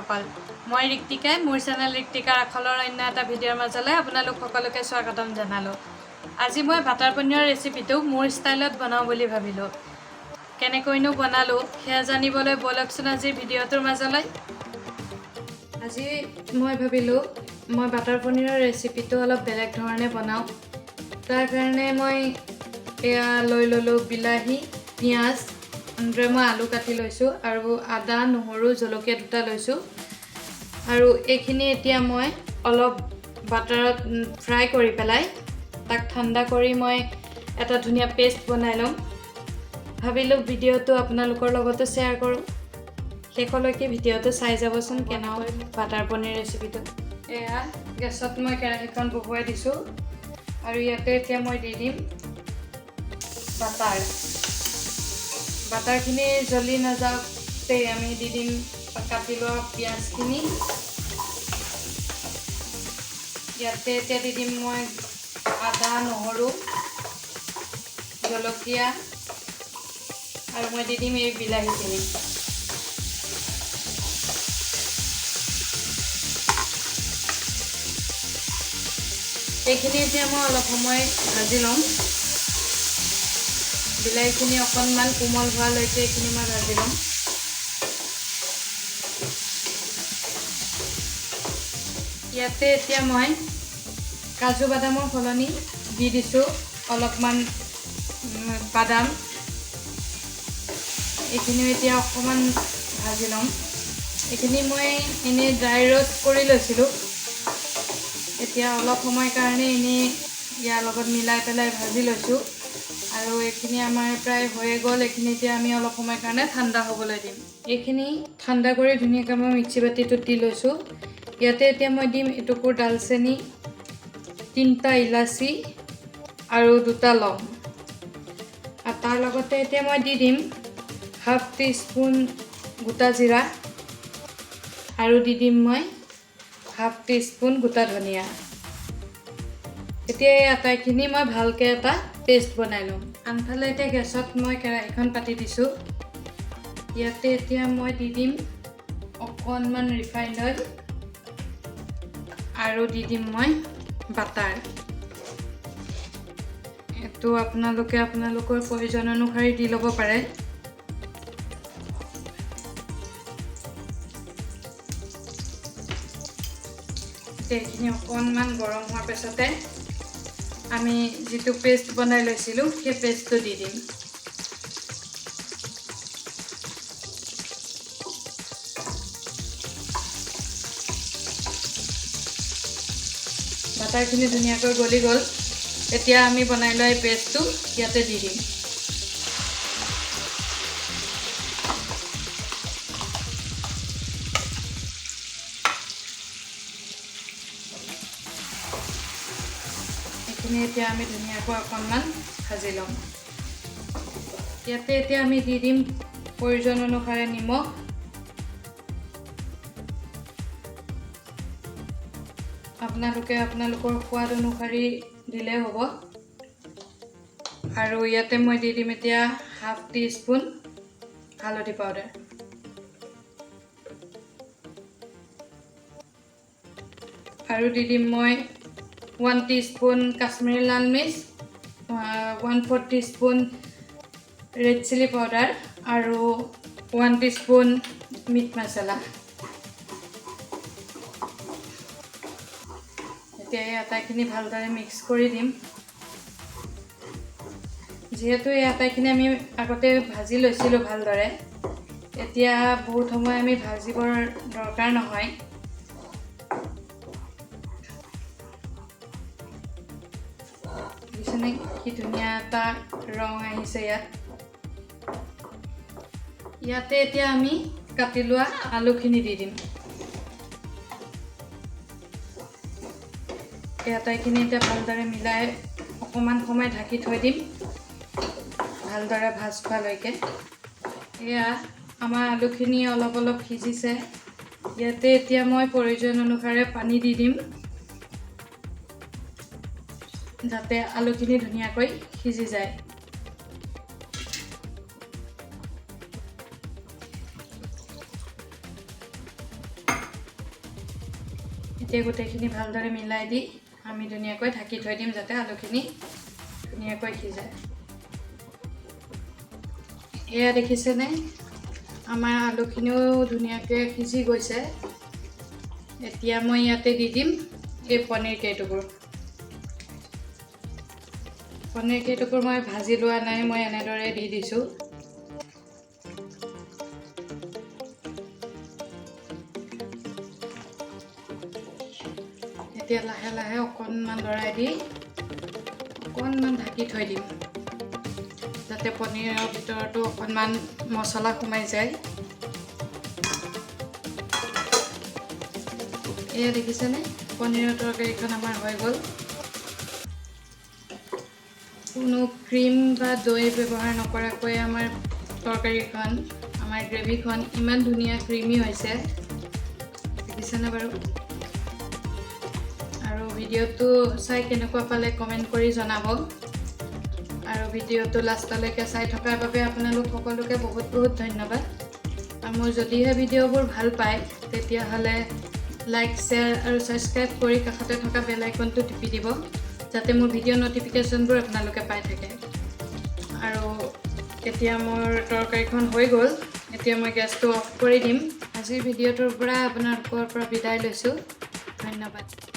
বন্ধুসকল, মই ঋক্তিকাই মোৰ চেনেল ঋক্তিকাৰ আখলৰ অন্য এটা ভিডিঅ'ৰ মাজলৈ আপোনালোক সকলোকে স্বাগতম জনালোঁ। আজি মই বাটাৰ পনীৰৰ ৰেচিপিটো মোৰ ষ্টাইলত বনাওঁ বুলি ভাবিলোঁ। কেনেকৈনো বনালোঁ সেয়া জানিবলৈ ব'লকচোন আজিৰ ভিডিঅ'টোৰ মাজলৈ। আজি মই ভাবিলোঁ মই বাটাৰ পনীৰৰ ৰেচিপিটো অলপ বেলেগ ধৰণে বনাওঁ। তাৰ কাৰণে মই এয়া লৈ ল'লোঁ বিলাহী, পিঁয়াজ, এনেদৰে মই আলু কাটি লৈছোঁ আৰু আদা, নহৰু, জলকীয়া দুটা লৈছোঁ। আৰু এইখিনি এতিয়া মই অলপ বাটাৰত ফ্ৰাই কৰি পেলাই তাক ঠাণ্ডা কৰি মই এটা ধুনীয়া পেষ্ট বনাই ল'ম। ভাবিলোঁ ভিডিঅ'টো আপোনালোকৰ লগতো শ্বেয়াৰ কৰোঁ। শেষলৈকে ভিডিঅ'টো চাই যাবচোন কেনেকৈ বাটাৰ পনীৰ ৰেচিপিটো। এয়া গেছত মই কেৰাহীখন বহুৱাই দিছোঁ আৰু ইয়াতে এতিয়া মই দি দিম বাটাৰ। বাটাৰখিনি জ্বলি নাযাওঁতেই আমি দি দিম কাটি লোৱা পিঁয়াজখিনি। ইয়াতে এতিয়া দি দিম মই আদা, নহৰু, জলকীয়া আৰু মই দি দিম এই বিলাহীখিনি। এইখিনি এতিয়া মই অলপ সময় ভাজি ল'ম। বিলাহীখিনি অকণমান কোমল হোৱালৈকে এইখিনি মই ভাজি ল'ম। ইয়াতে এতিয়া মই কাজু বাদামৰ সলনি দি দিছোঁ অলপমান বাদাম। এইখিনিও এতিয়া অকণমান ভাজি ল'ম। এইখিনি মই এনেই ড্ৰাই ৰ'ষ্ট কৰি লৈছিলোঁ। এতিয়া অলপ সময় কাৰণে এনেই ইয়াৰ লগত মিলাই পেলাই ভাজি লৈছোঁ আৰু এইখিনি আমাৰ প্ৰায় হৈয়ে গ'ল। এইখিনি এতিয়া আমি অলপ সময় কাৰণে ঠাণ্ডা হ'বলৈ দিম। এইখিনি ঠাণ্ডা কৰি ধুনীয়াকৈ মই মিক্সি বাতিটোত দি লৈছোঁ। ইয়াতে এতিয়া মই দিম এটুকুৰ ডালচেনি, 3টা ইলাচি আৰু 2টা লং। আৰু তাৰ লগতে এতিয়া মই দি দিম হাফ টি স্পুন গোটা জিৰা আৰু দি দিম মই হাফ টি স্পুন গোটা ধনিয়া। এতিয়া এই আটাইখিনি মই ভালকৈ এটা পেষ্ট বনাই ল'ম। আনফালে এতিয়া গেছত মই কেৰাহীখন পাতি দিছোঁ। ইয়াতে এতিয়া মই দি দিম অকণমান ৰিফাইণ্ড অইল আৰু দি দিম মই বাটাৰ। এইটো আপোনালোকে আপোনালোকৰ প্ৰয়োজন অনুসৰি দি ল'ব পাৰে। এতিয়া এইখিনি অকণমান গৰম হোৱাৰ পিছতে আমি যিটো পেষ্ট বনাই লৈছিলোঁ সেই পেষ্টটো দি দিম। বাটাৰখিনি ধুনীয়াকৈ গলি গ'ল। এতিয়া আমি বনাই লোৱা এই পেষ্টটো ইয়াতে দি দিম। এইখিনি এতিয়া আমি ধুনীয়াকৈ অকণমান ভাজি ল'ম। ইয়াতে এতিয়া আমি দি দিম প্ৰয়োজন অনুসাৰে নিমখ, আপোনালোকে আপোনালোকৰ সোৱাদ অনুসৰি দিলেই হ'ব। আৰু ইয়াতে মই দি দিম এতিয়া হাফ টি স্পুন হালধি পাউডাৰ। আৰু দি দিম মই 1 টি স্পুন কাশ্মীৰী লাল মিৰ্চ, 1/4 teaspoon red chilli powder আৰু 1 টি স্পুন মিট মছলা। এতিয়া এই আটাইখিনি ভালদৰে মিক্স কৰি দিম। যিহেতু এই আটাইখিনি আমি আগতে ভাজি লৈছিলোঁ ভালদৰে, এতিয়া বহুত সময় আমি ভাজিবৰ দৰকাৰ নহয়। দেখিছেনে কি ধুনীয়া এটা ৰং আহিছে ইয়াত। ইয়াতে এতিয়া আমি কাটি লোৱা আলুখিনি দি দিম। এই আটাইখিনি এতিয়া ভালদৰে মিলাই অকণমান সময় ঢাকি থৈ দিম ভালদৰে ভাজ খোৱালৈকে। এয়া আমাৰ আলুখিনি অলপ অলপ সিজিছে। ইয়াতে এতিয়া মই প্ৰয়োজন অনুসাৰে পানী দি দিম যাতে আলুখিনি ধুনীয়াকৈ সিজি যায়। এতিয়া গোটেইখিনি ভালদৰে মিলাই দি আমি ধুনীয়াকৈ ঢাকি থৈ দিম, যাতে আলুখিনি ধুনীয়াকৈ সিজে। এয়া দেখিছেনে, আমাৰ আলুখিনিও ধুনীয়াকৈ সিজি গৈছে। এতিয়া মই ইয়াতে দি দিম এই পনীৰ কেইটুকুৰ। পনীৰ কেইটুকুৰ মই ভাজি লোৱা নাই, মই এনেদৰে দি দিছোঁ। এতিয়া লাহে লাহে অকণমান লৰাই দি অকণমান ঢাকি থৈ দিম, যাতে পনীৰৰ ভিতৰতো অকণমান মছলা সোমাই যায়। এয়া দেখিছেনে, পনীৰৰ তৰকাৰীখন আমাৰ হৈ গ'ল। কোনো ক্ৰীম বা দৈ ব্যৱহাৰ নকৰাকৈ আমাৰ তৰকাৰীখন, আমাৰ গ্ৰেভিখন ইমান ধুনীয়া ক্ৰীমি হৈছে, দেখিছেনে বাৰু? আৰু ভিডিঅ'টো চাই কেনেকুৱা পালে কমেণ্ট কৰি জনাব। আৰু ভিডিঅ'টো লাষ্টলৈকে চাই থকাৰ বাবে আপোনালোক সকলোকে বহুত বহুত ধন্যবাদ। আৰু মোৰ যদিহে ভিডিঅ'বোৰ ভাল পায়, তেতিয়াহ'লে লাইক, শ্বেয়াৰ আৰু ছাবস্ক্ৰাইব কৰি কাষতে থকা বেল আইকনটো টিপি দিব, যাতে মোৰ ভিডিঅ' ন'টিফিকেশ্যনবোৰ আপোনালোকে পাই থাকে। আৰু এতিয়া মোৰ তৰকাৰীখন হৈ গ'ল। এতিয়া মই গেছটো অফ কৰি দিম। আজিৰ ভিডিঅ'টোৰ পৰা আপোনালোকৰ পৰা বিদায় লৈছোঁ। ধন্যবাদ।